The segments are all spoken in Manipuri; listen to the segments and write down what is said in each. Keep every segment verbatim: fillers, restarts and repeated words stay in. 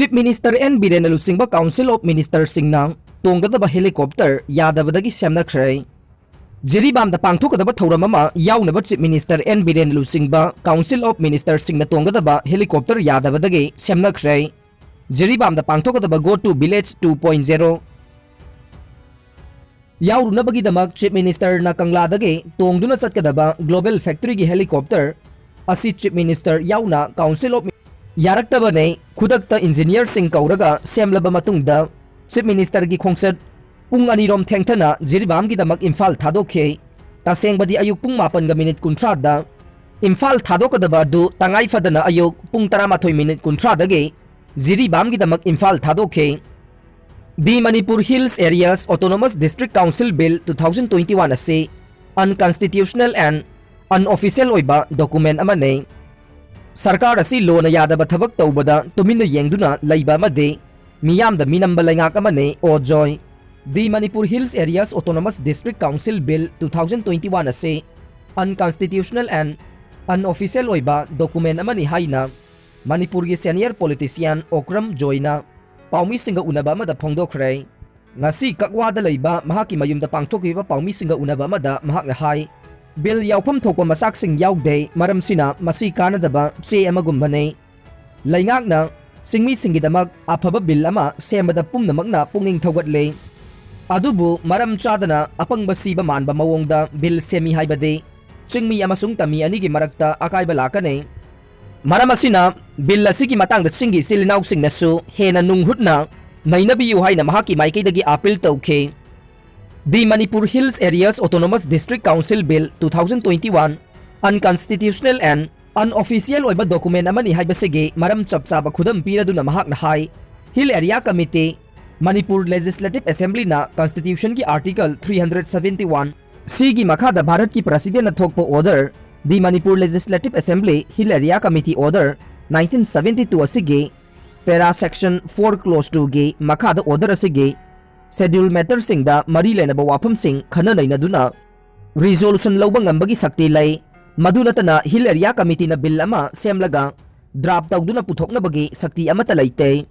Chief Minister N ꯕꯤꯔꯦꯟꯅ ꯂꯨꯆꯤꯡꯕ Council of Ministerꯁꯤꯡꯅ ꯇꯣꯡꯒꯗꯕ helicopter ꯌꯥꯗꯕꯗꯒꯤ ꯁꯦꯝꯅꯈ꯭ꯔꯦ꯫ ꯖꯤꯔꯤꯕꯥꯝꯗ ꯄꯥꯡꯊꯣꯛꯀꯗꯕ ꯊꯧꯔꯝ ꯑꯃ ꯌꯥꯎꯅꯕ Chief Minister N ꯕꯤꯔꯦꯟꯅ ꯂꯨꯆꯤꯡꯕ Council of Ministerꯁꯤꯡꯅ ꯇꯣꯡꯒꯗꯕ helicopter ꯌꯥꯗꯕꯗꯒꯤ ꯁꯦꯝꯅꯈ꯭ꯔꯦ꯫ ꯖꯤꯔꯤꯕꯥꯝꯗ ꯄꯥꯡꯊꯣꯛꯀꯗꯕ Go to Village two point zero ꯌꯥꯎꯔꯨꯅꯕꯒꯤꯗꯃꯛ Chief Ministerꯅ ꯀꯪꯂꯥꯗꯒꯤ ꯇꯣꯡꯗꯨꯅ ꯆꯠꯀꯗꯕ Global Factoryꯒꯤ helicopter ꯑꯁꯤ Chief Minister ꯌꯥꯎꯅ Council of ꯌꯥꯔꯛꯇꯕꯅꯦ꯫ ꯈꯨꯗꯛꯇ engineerꯁꯤꯡ ꯀꯧꯔꯒ ꯁꯦꯝꯂꯕ ꯃꯇꯨꯡꯗ Chief Ministerꯒꯤ ꯈꯣꯡꯆꯠ ꯄꯨꯡ ꯑꯅꯤꯔꯣꯝ ꯊꯦꯡꯊꯅ ꯖꯤꯔꯤꯕꯥꯝꯒꯤꯗꯃꯛ ꯏꯝꯐꯥꯜ ꯊꯥꯗꯣꯛꯈꯤ꯫ ꯇꯁꯦꯡꯕꯗꯤ ꯑꯌꯨꯛ ꯄꯨꯡ ꯃꯥꯄꯟꯒ ꯃꯤꯅꯤꯠ ꯀꯨꯟꯊ꯭ꯔꯥꯗ ꯏꯝꯐꯥꯜ ꯊꯥꯗꯣꯛꯀꯗꯕ ꯑꯗꯨ ꯇꯉꯥꯏ ꯐꯗꯅ ꯑꯌꯨꯛ ꯄꯨꯡ ꯇꯔꯥꯃꯥꯊꯣꯏ ꯃꯤꯅꯤꯠ ꯀꯨꯟꯊ꯭ꯔꯥꯗꯒꯤ ꯖꯤꯔꯤꯕꯥꯝꯒꯤꯗꯃꯛ ꯏꯝꯐꯥꯜ ꯊꯥꯗꯣꯛꯈꯤ꯫ The Manipur Hills Areas Autonomous District Council Bill two thousand twenty-one ꯑꯁꯤ unconstitutional and unofficial ꯑꯣꯏꯕ document ꯑꯃꯅꯤ꯫ ꯁꯔꯀꯥꯔ ꯑꯁꯤ ꯂꯣꯅ ꯌꯥꯗꯕ ꯊꯕꯛ ꯇꯧꯕꯗ ꯇꯨꯃꯤꯟꯅ ꯌꯦꯡꯗꯨꯅ ꯂꯩꯕ ꯑꯃꯗꯤ ꯃꯤꯌꯥꯝꯗ ꯃꯤꯅꯝꯕ ꯂꯩꯉꯥꯛ ꯑꯃꯅꯤ꯫ ꯑꯣ ꯖꯣꯏ꯫ The Manipur Hills Areas Autonomous District Council Bill two thousand twenty-one ꯑꯁꯤ unconstitutional and unofficial ꯑꯣꯏꯕ document ꯑꯃꯅꯤ ꯍꯥꯏꯅ ꯃꯅꯤꯄꯨꯔꯒꯤ senior politician ꯑꯣꯀ꯭ꯔꯝ ꯖꯣꯏꯅ ꯄꯥꯎꯃꯤꯁꯤꯡꯒ ꯎꯅꯕ ꯑꯃꯗ ꯐꯣꯡꯗꯣꯛꯈ꯭ꯔꯦ꯫ ꯉꯁꯤ ꯀꯛꯋꯥꯗ ꯂꯩꯕ ꯃꯍꯥꯛꯀꯤ ꯃꯌꯨꯝꯗ ꯄꯥꯡꯊꯣꯛꯈꯤꯕ ꯄꯥꯎꯃꯤꯁꯤꯡꯒ ꯎꯅꯕ ꯑꯃꯗ ꯃꯍꯥꯛꯅ ꯍꯥꯏ, bill ꯌꯥꯎꯐꯝ ꯊꯣꯛꯄ ꯃꯆꯥꯛꯁꯤꯡ ꯌꯥꯎꯗꯦ, ꯃꯔꯝꯁꯤꯅ ꯃꯁꯤ ꯀꯥꯟꯅꯗꯕ ꯆꯦ ꯑꯃꯒꯨꯝꯕꯅꯤ꯫ ꯂꯩꯉꯥꯛꯅ ꯆꯤꯡꯃꯤꯁꯤꯡꯒꯤꯗꯃꯛ ꯑꯐꯕ bill ꯑꯃ ꯁꯦꯝꯕꯗ ꯄꯨꯝꯅꯃꯛꯅ ꯄꯨꯛꯅꯤꯡ ꯊꯧꯒꯠꯂꯤ꯫ ꯑꯗꯨꯕꯨ ꯃꯔꯝ ꯆꯥꯗꯅ ꯑꯄꯪꯕ ꯁꯤꯕ ꯃꯥꯟꯕ ꯃꯑꯣꯡꯗ bill ꯁꯦꯝꯃꯤ ꯍꯥꯏꯕꯗꯤ ꯆꯤꯡꯃꯤ ꯑꯃꯁꯨꯡ ꯇꯝꯃꯤ ꯑꯅꯤꯒꯤ ꯃꯔꯛꯇ ꯑꯀꯥꯏꯕ ꯂꯥꯛꯀꯅꯤ꯫ ꯃꯔꯝ ꯑꯁꯤꯅ bill ꯑꯁꯤꯒꯤ ꯃꯇꯥꯡꯗ ꯆꯤꯡꯒꯤ ꯏꯆꯤꯜ ꯏꯅꯥꯎꯁꯤꯡꯅꯁꯨ ꯍꯦꯟꯅ ꯅꯨꯡ ꯍꯨꯠꯅ ꯅꯩꯅꯕꯤꯌꯨ ꯍꯥꯏꯅ ꯃꯍꯥꯛꯀꯤ ꯃꯥꯏꯀꯩꯗꯒꯤ appeal ꯇꯧꯈꯤ꯫ The Manipur Hills Areas Autonomous District Council Bill two thousand twenty-one unconstitutional and unofficial ꯑꯣꯏꯕ document ꯑꯃꯅꯤ ꯍꯥꯏꯕꯁꯤꯒꯤ ꯃꯔꯝ ꯆꯞ ꯆꯥꯕ ꯈꯨꯗꯝ ꯄꯤꯔꯗꯨꯅ ꯃꯍꯥꯛꯅ ꯍꯥꯏ, Hill Area Committee, Manipur Legislative Assemblyꯅ Constitutionꯒꯤ Article three hundred seventy-one Cꯒꯤ ꯃꯈꯥꯗ ꯚꯥꯔꯠꯀꯤ Presidentꯅ ꯊꯣꯛꯄ order, The Manipur Legislative Assembly Hill Area Committee Order nineteen seventy-two ꯑꯁꯤꯒꯤ para section four clause twoꯒꯤ ꯃꯈꯥꯗ order ꯑꯁꯤꯒꯤ schedule matterꯁꯤꯡꯗ ꯃꯔꯤ ꯂꯩꯅꯕ ꯋꯥꯐꯝꯁꯤꯡ ꯈꯟꯅ ꯅꯩꯅꯗꯨꯅ resolution ꯂꯧꯕ ꯉꯝꯕꯒꯤ ꯁꯛꯇꯤ ꯂꯩ꯫ ꯃꯗꯨ ꯅꯠꯇꯅ Hill Area Committeeꯅ bill ꯑꯃ ꯁꯦꯝꯂꯒ draft ꯇꯧꯗꯨꯅ ꯄꯨꯊꯣꯛꯅꯕꯒꯤ ꯁꯛꯇꯤ ꯑꯃꯠꯇ ꯂꯩꯇꯦ꯫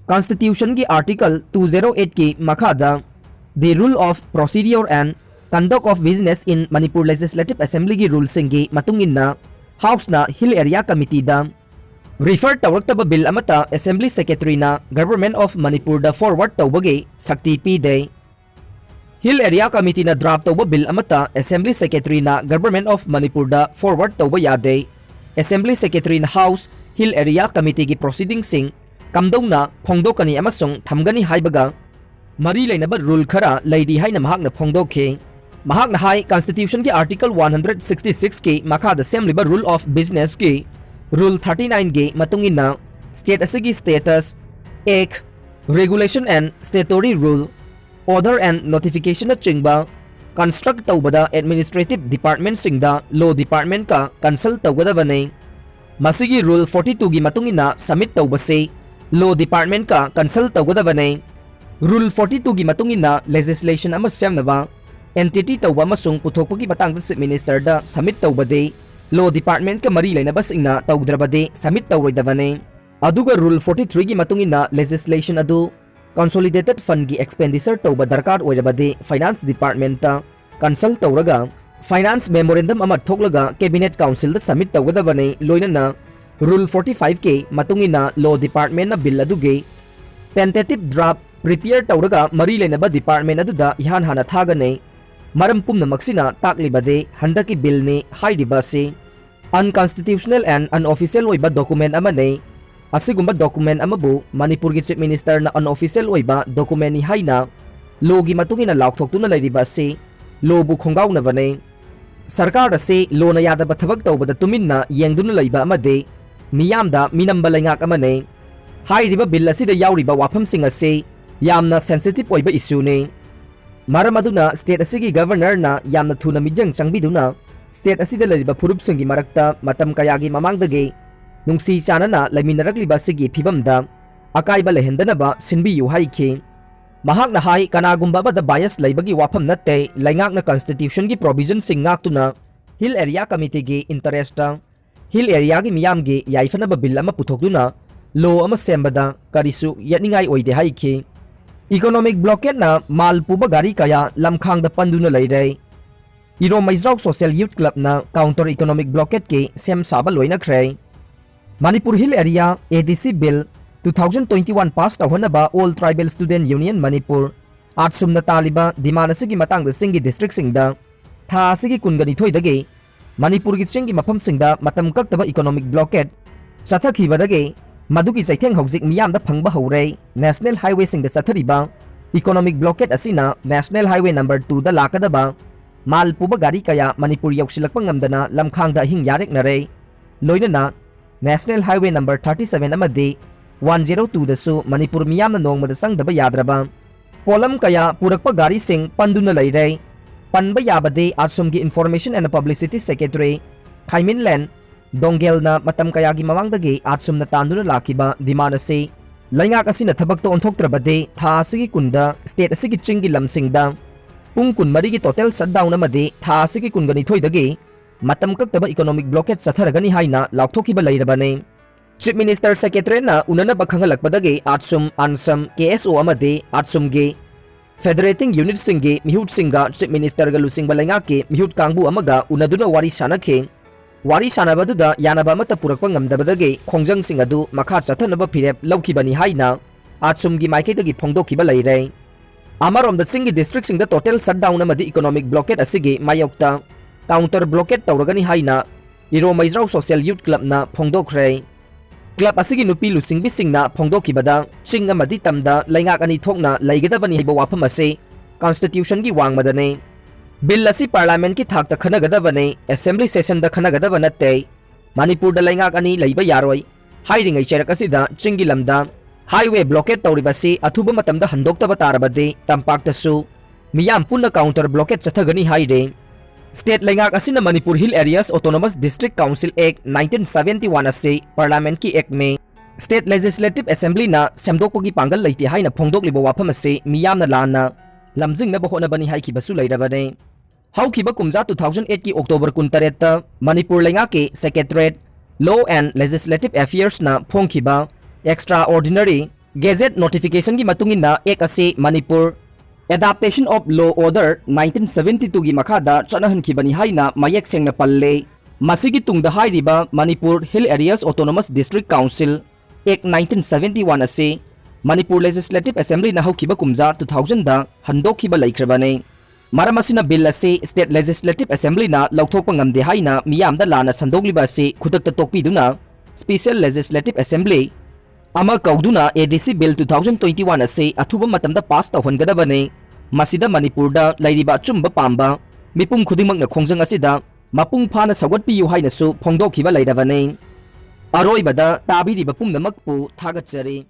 Constitution ꯒꯤ Article two zero eight ꯀꯤ ꯃꯈꯥꯗ The Rule of Procedure and Conduct of Business in Manipur Legislative Assembly ꯒꯤ rule ꯁꯤꯡꯒꯤ ꯃꯇꯨꯡ ꯏꯟꯅ House ꯅ Hill Area Committee ꯗ refer ꯇꯧꯔꯛꯇꯕ bill ꯑꯃꯠꯇ Assembly Secretary ꯅ Government of Manipur the forward ꯇꯧꯕꯒꯤ ꯁꯛꯇꯤ ꯄꯤꯗꯦ꯫ Hill Area Committee ꯅ draft ꯇꯧꯕ bill ꯑꯃꯠꯇ Assembly Secretary ꯅ Government of Manipur the forward ꯇꯧꯕ ꯌꯥꯗꯦ꯫ Assembly Secretary ꯅ House Hill Area Committee ꯒꯤ proceeding ꯁꯤꯡ ꯀꯝꯗꯧꯅ ꯐꯣꯡꯗꯣꯛꯀꯅꯤ ꯑꯃꯁꯨꯡ ꯊꯝꯒꯅꯤ ꯍꯥꯏꯕꯒ ꯃꯔꯤ ꯂꯩꯅꯕ rule ꯈꯔ ꯂꯩꯔꯤ ꯍꯥꯏꯅ ꯃꯍꯥꯛꯅ ꯐꯣꯡꯗꯣꯛꯈꯤ꯫ ꯃꯍꯥꯛꯅ ꯍꯥꯏ, Constitution ꯒꯤ Article one hundred sixty six ꯀꯤ ꯃꯈꯥꯗ ꯁꯦꯝꯂꯤꯕ Rule of Business ꯀꯤ Rule thirty nine ꯒꯤ ꯃꯇꯨꯡ ꯏꯟꯅ state ꯑꯁꯤꯒꯤ status, act, regulation and statutory rule, order and notification ꯅꯆꯤꯡꯕ construct ꯇꯧꯕꯗ administrative department ꯁꯤꯡꯗ law department ꯀ consult ꯇꯧꯒꯗꯕꯅꯤ꯫ ꯃꯁꯤꯒꯤ Rule forty two ꯒꯤ ꯃꯇꯨꯡ ꯏꯟꯅ submit ꯇꯧꯕꯁꯤ law department ꯀ consult ꯇꯧꯒꯗꯕꯅꯤ꯫ Rule forty two ꯒꯤ ꯃꯇꯨꯡ ꯏꯟꯅ legislation ꯑꯃ ꯁꯦꯝꯅꯕ entity ꯇꯧꯕ ꯑꯃꯁꯨꯡ ꯄꯨꯊꯣꯛꯄꯒꯤ ꯃꯇꯥꯡꯗ Chief Minister ꯗ submit ꯇꯧꯕꯗꯤ law department ꯀ ꯃꯔꯤ ꯂꯩꯅꯕꯁꯤꯡꯅ ꯇꯧꯗ꯭ꯔꯕꯗꯤ submit ꯇꯧꯔꯣꯏꯗꯕꯅꯤ꯫ ꯑꯗꯨꯒ Rule forty three ꯒꯤ ꯃꯇꯨꯡ ꯏꯟꯅ legislation ꯑꯗꯨ consolidated fund ꯒꯤ expenditure ꯇꯧꯕ ꯗꯔꯀꯥꯔ ꯑꯣꯏꯔꯕꯗꯤ Finance Department ꯇ consult ꯇꯧꯔꯒ Finance Memorandum ꯑꯃ ꯊꯣꯛꯂꯒ Cabinet Council ꯗ submit ꯇꯧꯒꯗꯕꯅꯤ꯫ ꯂꯣꯏꯅꯅ Rule forty five ꯀꯤ ꯃꯇꯨꯡ ꯏꯟꯅ Law Department ꯅ bill ꯑꯗꯨꯒꯤ tentative draft prepare ꯇꯧꯔꯒ ꯃꯔꯤ ꯂꯩꯅꯕ department ꯑꯗꯨꯗ ꯏꯍꯥꯟ ꯍꯥꯟꯅ ꯊꯥꯒꯅꯤ꯫ ꯃꯔꯝ ꯄꯨꯝꯅꯃꯛꯁꯤꯅ ꯇꯥꯛꯂꯤꯕꯗꯤ ꯍꯟꯗꯛꯀꯤ bill ꯅꯤ ꯍꯥꯏꯔꯤꯕ ꯑꯁꯤ unconstitutional and unofficial ꯑꯣꯏꯕ document ꯑꯃꯅꯤ꯫ ꯑꯁꯤꯒꯨꯝꯕ document ꯑꯃꯕꯨ ꯃꯅꯤꯄꯨꯔꯒꯤ Chief Minister ꯅ unofficial ꯑꯣꯏꯕ document ꯅꯤ ꯍꯥꯏꯅ law ꯒꯤ ꯃꯇꯨꯡ ꯏꯟꯅ ꯂꯥꯎꯊꯣꯛꯇꯨꯅ ꯂꯩꯔꯤꯕ ꯑꯁꯤ law ꯕꯨ ꯈꯣꯡꯒꯥꯎꯅꯕꯅꯤ꯫ ꯁꯔꯀꯥꯔ ꯑꯁꯤ law ꯅ ꯌꯥꯗꯕ ꯊꯕꯛ ꯇꯧꯕꯗ ꯇꯨꯃꯤꯟꯅ ꯌꯦꯡꯗꯨꯅ ꯂꯩꯕ ꯑꯃꯗꯤ ꯃꯤꯌꯥꯝꯗ ꯃꯤꯅꯝꯕ ꯂꯩꯉꯥꯛ ꯑꯃꯅꯤ꯫ ꯍꯥꯏꯔꯤꯕ bill ꯑꯁꯤꯗ ꯌꯥꯎꯔꯤꯕ ꯋꯥꯐꯝꯁꯤꯡ ꯑꯁꯤ ꯌꯥꯝꯅ sensitive ꯑꯣꯏꯕ issue ꯅꯤ꯫ ꯃꯔꯝ ꯑꯗꯨꯅ state ꯑꯁꯤꯒꯤ Governor ꯅ ꯌꯥꯝꯅ ꯊꯨꯅ ꯃꯤꯠꯌꯦꯡ ꯆꯪꯕꯤꯗꯨꯅ state ꯑꯁꯤꯗ ꯂꯩꯔꯤꯕ ꯐꯨꯔꯨꯞꯁꯤꯡꯒꯤ ꯃꯔꯛꯇ ꯃꯇꯝ ꯀꯌꯥꯒꯤ ꯃꯃꯥꯡꯗꯒꯤ ꯅꯨꯡꯁꯤ ꯆꯥꯟꯅꯅ ꯂꯩꯃꯤꯟꯅꯔꯛꯂꯤꯕ ꯑꯁꯤꯒꯤ ꯐꯤꯕꯝꯗ ꯑꯀꯥꯏꯕ ꯂꯩꯍꯟꯗꯅꯕ ꯁꯤꯟꯕꯤꯌꯨ ꯍꯥꯏꯈꯤ꯫ ꯃꯍꯥꯛꯅ ꯍꯥꯏ, ꯀꯅꯥꯒꯨꯝꯕ ꯑꯃꯗ bias ꯂꯩꯕꯒꯤ ꯋꯥꯐꯝ ꯅꯠꯇꯦ, ꯂꯩꯉꯥꯛꯅ Constitution ꯒꯤ provision ꯁꯤꯡ ꯉꯥꯛꯇꯨꯅ Hill Area Committee ꯒꯤ interest ꯍꯤꯜ ꯑꯦꯔꯤꯌꯥꯒꯤ ꯃꯤꯌꯥꯝꯒꯤ ꯌꯥꯏꯐꯅꯕ ꯕꯤꯜ ꯑꯃ ꯄꯨꯊꯣꯛꯇꯨꯅ ꯂꯣ ꯑꯃ ꯁꯦꯝꯕꯗ ꯀꯔꯤꯁꯨ ꯌꯦꯠꯅꯤꯡꯉꯥꯏ ꯑꯣꯏꯗꯦ ꯍꯥꯏꯈꯤ꯫ ꯏꯀꯣꯅꯣꯃꯤꯛ ꯕ꯭ꯂꯣꯀꯦꯠꯅ ꯃꯥꯜ ꯄꯨꯕ ꯒꯥꯔꯤ ꯀꯌꯥ ꯂꯝꯈꯥꯡꯗ ꯄꯟꯗꯨꯅ ꯂꯩꯔꯦ꯫ ꯏꯔꯣꯝ ꯃꯩꯖ꯭ꯔꯥꯎ ꯁꯣꯁꯤꯌꯦꯜ ꯌꯨꯠ ꯀ꯭ꯂꯕꯅ ꯀꯥꯎꯟꯇꯔ ꯏꯀꯣꯅꯣꯃꯤꯛ ꯕ꯭ꯂꯣꯀꯦꯠꯀꯤ ꯁꯦꯝ ꯁꯥꯕ ꯂꯣꯏꯅꯈ꯭ꯔꯦ꯫ Manipur hill area A D C bill two thousand twenty one pass ꯇꯧꯍꯟꯅꯕ all tribal student union Manipur, ꯑꯥꯔꯠꯁꯨꯝꯅ ꯇꯥꯜꯂꯤꯕ ꯗꯤꯃꯥꯟ ꯑꯁꯤꯒꯤ ꯃꯇꯥꯡꯗ ꯆꯤꯡꯒꯤ ꯗꯤꯁꯇ꯭ꯔꯤꯛꯁꯤꯡꯗ ꯊꯥ ꯑꯁꯤꯒꯤ ꯀꯨꯟꯒ ꯅꯤꯊꯣꯏꯗꯒꯤ ꯃꯅꯤꯄꯨꯔꯒꯤ ꯆꯤꯡꯒꯤ ꯃꯐꯝꯁꯤꯡꯗ ꯃꯇꯝ ꯀꯛꯇꯕ ꯏꯀꯣꯅꯣꯃꯤꯛ ꯕ꯭ꯂꯣꯀꯦꯠ ꯆꯠꯊꯈꯤꯕꯗꯒꯤ ꯃꯗꯨꯒꯤ ꯆꯩꯊꯦꯡ ꯍꯧꯖꯤꯛ ꯃꯤꯌꯥꯝꯗ ꯐꯪꯕ ꯍꯧꯔꯦ꯫ ꯅꯦꯁꯅꯦꯜ ꯍꯥꯏꯋꯦꯁꯤꯡꯗ ꯆꯠꯊꯔꯤꯕ ꯏꯀꯣꯅꯣꯃꯤꯛ ꯕ꯭ꯂꯣꯀꯦꯠ ꯑꯁꯤꯅ ꯅꯦꯁꯅꯦꯜ ꯍꯥꯏꯋꯦ ꯅꯝꯕꯔ ꯇꯨꯗ ꯂꯥꯛꯀꯗꯕ ꯃꯥꯜ ꯄꯨꯕ ꯒꯥꯔꯤ ꯀꯌꯥ ꯃꯅꯤꯄꯨꯔ ꯌꯧꯁꯤꯜꯂꯛꯄ ꯉꯝꯗꯅ ꯂꯝꯈꯥꯡꯗ ꯑꯍꯤꯡ ꯌꯥꯔꯦꯛꯅꯔꯦ꯫ ꯂꯣꯏꯅꯅ national highway number thirty seven ꯑꯃꯗꯤ ꯋꯥꯟ ꯖꯦꯔꯣ ꯇꯨꯗꯁꯨ ꯃꯅꯤꯄꯨꯔ ꯃꯤꯌꯥꯝꯅ ꯅꯣꯡꯃꯗ ꯆꯪꯗꯕ ꯌꯥꯗ꯭ꯔꯕ ꯄꯣꯠꯂꯝ ꯀꯌꯥ ꯄꯨꯔꯛꯄ ꯒꯥꯔꯤꯁꯤꯡ ꯄꯟꯗꯨꯅ ꯂꯩꯔꯦ꯫ ꯄꯟꯕ ꯌꯥꯕꯗꯤ ꯑꯥꯁꯨꯝꯒꯤ ꯏꯟꯐꯣꯔꯃꯦꯁꯟ ꯑꯦꯟ ꯄꯕ꯭ꯂꯤꯁꯤꯇꯤ ꯁꯦꯀ꯭ꯔꯦꯇꯔꯤ ꯈꯥꯏꯃꯤꯟꯂꯦꯟ ꯗꯣꯡꯒꯦꯜꯅ ꯃꯇꯝ ꯀꯌꯥꯒꯤ ꯃꯃꯥꯡꯗꯒꯤ ꯑꯥꯁꯨꯝꯅ ꯇꯥꯟꯗꯨꯅ ꯂꯥꯛꯈꯤꯕ ꯗꯤꯃꯥꯟ ꯑꯁꯤ ꯂꯩꯉꯥꯛ ꯑꯁꯤꯅ ꯊꯕꯛꯇ ꯑꯣꯟꯊꯣꯛꯇ꯭ꯔꯕꯗꯤ ꯊꯥ ꯑꯁꯤꯒꯤ ꯀꯨꯟꯗ ꯁ꯭ꯇꯦꯠ ꯑꯁꯤꯒꯤ ꯆꯤꯡꯒꯤ ꯂꯝꯁꯤꯡꯗ ꯄꯨꯡ ꯀꯨꯟꯃꯔꯤꯒꯤ ꯇꯣꯇꯦꯜ ꯁꯠꯗꯥꯎꯟ ꯑꯃꯗꯤ ꯊꯥ ꯑꯁꯤꯒꯤ ꯀꯨꯟꯒ ꯅꯤꯊꯣꯏꯗꯒꯤ ꯃꯇꯝ ꯀꯛꯇꯕ ꯏꯀꯣꯅꯣꯃꯤꯛ ꯕ꯭ꯂꯣꯀꯦꯠ ꯆꯠꯊꯔꯒꯅꯤ ꯍꯥꯏꯅ ꯂꯥꯎꯊꯣꯛꯈꯤꯕ ꯂꯩꯔꯕꯅꯤ꯫ ꯆꯤꯐ ꯃꯤꯅꯤꯁꯇꯔ ꯁꯦꯀ꯭ꯔꯦꯇꯔꯤꯅ ꯎꯅꯅꯕ ꯈꯪꯍꯜꯂꯛꯄꯗꯒꯤ ꯑꯥꯠꯁꯨꯝ, ꯑꯥꯟꯁꯝ, ꯀꯦ ꯑꯦꯁ ꯑꯣ ꯑꯃꯗꯤ ꯑꯥꯠꯁꯨꯝꯒꯤ ꯐꯦꯗꯔꯦꯇꯤꯡ ꯌꯨꯅꯤꯠꯁꯤꯡꯒꯤ ꯃꯤꯍꯨꯠꯁꯤꯡꯒ ꯆꯤꯐ ꯃꯤꯅꯤꯁꯇꯔꯒ ꯂꯨꯆꯤꯡꯕ ꯂꯩꯉꯥꯛꯀꯤ ꯃꯤꯍꯨꯠ ꯀꯥꯡꯕꯨ ꯑꯃꯒ ꯎꯅꯗꯨꯅ ꯋꯥꯔꯤ ꯁꯥꯅꯈꯤ꯫ ꯋꯥꯔꯤ ꯁꯥꯅꯕ ꯑꯗꯨꯗ ꯌꯥꯅꯕ ꯑꯃꯠꯇ ꯄꯨꯔꯛꯄ ꯉꯝꯗꯕꯗꯒꯤ ꯈꯣꯡꯖꯪꯁꯤꯡ ꯑꯗꯨ ꯃꯈꯥ ꯆꯠꯊꯅꯕ ꯐꯤꯔꯦꯞ ꯂꯧꯈꯤꯕꯅꯤ ꯍꯥꯏꯅ ꯑꯥꯠꯁꯨꯝꯒꯤ ꯃꯥꯏꯀꯩꯗꯒꯤ ꯐꯣꯡꯗꯣꯛꯈꯤꯕ ꯂꯩꯔꯦ꯫ ꯑꯃꯔꯣꯝꯗ ꯆꯤꯡꯒꯤ ꯗꯤꯁꯇ꯭ꯔꯤꯛꯁꯤꯡꯗ ꯇꯣꯇꯦꯜ ꯁꯠꯗꯥꯎꯟ ꯑꯃꯗꯤ ꯏꯀꯣꯅꯣꯃꯤꯛ ꯕ꯭ꯂꯣꯀꯦꯠ ꯑꯁꯤꯒꯤ ꯃꯥꯌꯣꯛꯇ ꯀꯥꯎꯟꯇꯔ ꯕ꯭ꯂꯣꯀꯦꯠ ꯇꯧꯔꯒꯅꯤ ꯍꯥꯏꯅ ꯏꯔꯣ ꯃꯩꯖ꯭ꯔꯥꯎ ꯁꯣꯁꯤꯌꯦꯜ ꯌꯨꯠ ꯀ꯭ꯂꯕꯅ ꯐꯣꯡꯗꯣꯛꯈ꯭ꯔꯦ꯫ ꯀ꯭ꯂꯕ ꯑꯁꯤꯒꯤ ꯅꯨꯄꯤ ꯂꯨꯆꯤꯡꯕꯤꯁꯤꯡꯅ ꯐꯣꯡꯗꯣꯛꯈꯤꯕꯗ ꯆꯤꯡ ꯑꯃꯗꯤ ꯇꯝꯗ ꯂꯩꯉꯥꯛ ꯑꯅꯤ ꯊꯣꯛꯅ ꯂꯩꯒꯗꯕꯅꯤ ꯍꯥꯏꯕ ꯋꯥꯐꯝ ꯑꯁꯤ ꯀꯟꯁꯇꯤꯇ꯭ꯌꯨꯁꯟꯒꯤ ꯋꯥꯡꯃꯗꯅꯤ꯫ ꯕꯤꯜ ꯑꯁꯤ ꯄꯥꯔꯂꯥꯃꯦꯟꯠꯀꯤ ꯊꯥꯛꯇ ꯈꯟꯅꯒꯗꯕꯅꯤ, ꯑꯦꯁꯦꯝꯕ꯭ꯂꯤ ꯁꯦꯁꯟꯗ ꯈꯟꯅꯒꯗꯕ ꯅꯠꯇꯦ꯫ ꯃꯅꯤꯄꯨꯔꯗ ꯂꯩꯉꯥꯛ ꯑꯅꯤ ꯂꯩꯕ ꯌꯥꯔꯣꯏ꯫ ꯍꯥꯏꯔꯤꯉꯩ ꯆꯩꯔꯛ ꯑꯁꯤꯗ ꯆꯤꯡꯒꯤ ꯂꯝꯗ ꯍꯥꯏꯋꯦ ꯕ꯭ꯂꯣꯀꯦꯠ ꯇꯧꯔꯤꯕꯁꯤ ꯑꯊꯨꯕ ꯃꯇꯝꯗ ꯍꯟꯗꯣꯛꯇꯕ ꯇꯥꯔꯕꯗꯤ ꯇꯝꯄꯥꯛꯇꯁꯨ ꯃꯤꯌꯥꯝ ꯄꯨꯟꯅ ꯀꯥꯎꯟꯇꯔ ꯕ꯭ꯂꯣꯀꯦꯠ ꯆꯠꯊꯒꯅꯤ ꯍꯥꯏꯔꯦ꯫ ꯁ꯭ꯇꯦꯠ ꯂꯩꯉꯥꯛ ꯑꯁꯤꯅ Manipur hill areas autonomous district council act nineteen seventy one ꯑꯁꯤ ꯄꯥꯔꯂꯥꯃꯦꯟꯠꯀꯤ ꯑꯦꯛꯅꯤ꯫ ꯁ꯭ꯇꯦꯠ ꯂꯦꯖꯤꯁꯂꯦꯇꯤꯚ ꯑꯦꯁꯦꯝꯕ꯭ꯂꯤꯅ ꯁꯦꯝꯗꯣꯛꯄꯒꯤ ꯄꯥꯡꯒꯜ ꯂꯩꯇꯦ ꯍꯥꯏꯅ ꯐꯣꯡꯗꯣꯛꯂꯤꯕ ꯋꯥꯐꯝ ꯑꯁꯤ ꯃꯤꯌꯥꯝꯅ ꯂꯥꯟꯅ ꯂꯝꯖꯤꯡꯅꯕ ꯍꯣꯠꯅꯕꯅꯤ ꯍꯥꯏꯈꯤꯕꯁꯨ ꯂꯩꯔꯕꯅꯤ꯫ ꯍꯧꯈꯤꯕ ꯀꯨꯝꯖꯥ two thousand eight ꯀꯤ October ꯀꯨꯟꯇꯔꯦꯠꯇ ꯃꯅꯤꯄꯨꯔ ꯂꯩꯉꯥꯛꯀꯤ Secretariat, Law and Legislative Affairs ꯅ ꯐꯣꯡꯈꯤꯕ Extraordinary Gazette Notification ꯒꯤ ꯃꯇꯨꯡ ꯏꯟꯅ Act ꯑꯁꯤ Manipur Adaptation of Law Order nineteen seventy two ꯒꯤ ꯃꯈꯥꯗ ꯆꯠꯅꯍꯟꯈꯤꯕꯅꯤ ꯍꯥꯏꯅ ꯃꯌꯦꯛ ꯁꯦꯡꯅ ꯄꯜꯂꯦ꯫ ꯃꯁꯤꯒꯤ ꯇꯨꯡꯗ ꯍꯥꯏꯔꯤꯕ Manipur Hill Areas Autonomous District Council Act nineteen seventy one ꯑꯁꯤ ꯃꯅꯤꯄꯨꯔ Legislative Assembly ꯅ ꯍꯧꯈꯤꯕ ꯀꯨꯝꯖꯥ two thousand ꯗ ꯍꯟꯗꯣꯛꯈꯤꯕ ꯂꯩꯈ꯭ꯔꯕꯅꯤ꯫ ꯃꯔꯝ ꯑꯁꯤꯅ Bill ꯑꯁꯤ State Legislative Assembly ꯅ ꯂꯧꯊꯣꯛꯄ ꯉꯝꯗꯦ ꯍꯥꯏꯅ ꯃꯤꯌꯥꯝꯗ ꯂꯥꯟꯅ ꯁꯟꯗꯣꯛꯂꯤꯕ ꯑꯁꯤ ꯈꯨꯗꯛꯇ ꯇꯣꯛꯄꯤꯗꯨꯅ Special Legislative Assembly ꯑꯃ ꯀꯧꯗꯨꯅ A D C Bill two thousand twenty one ꯑꯁꯤ ꯑꯊꯨꯕ ꯃꯇꯝꯗ pass ꯇꯧꯍꯟꯒꯗꯕꯅꯤ꯫ ꯃꯁꯤꯗ ꯃꯅꯤꯄꯨꯔꯗ ꯂꯩꯔꯤꯕ ꯑꯆꯨꯝꯕ ꯄꯥꯝꯕ ꯃꯤꯄꯨꯝ ꯈꯨꯗꯤꯡꯃꯛꯅ ꯈꯣꯡꯖꯪ ꯑꯁꯤꯗ ꯃꯄꯨꯡ ꯐꯥꯅ ꯁꯧꯒꯠꯄꯤꯌꯨ ꯍꯥꯏꯅꯁꯨ ꯐꯣꯡꯗꯣꯛꯈꯤꯕ ꯂꯩꯔꯕꯅꯤ꯫ ꯑꯔꯣꯏꯕꯗ ꯇꯥꯕꯤꯔꯤꯕ ꯄꯨꯝꯅꯃꯛꯄꯨ ꯊꯥꯒꯠꯆꯔꯤ꯫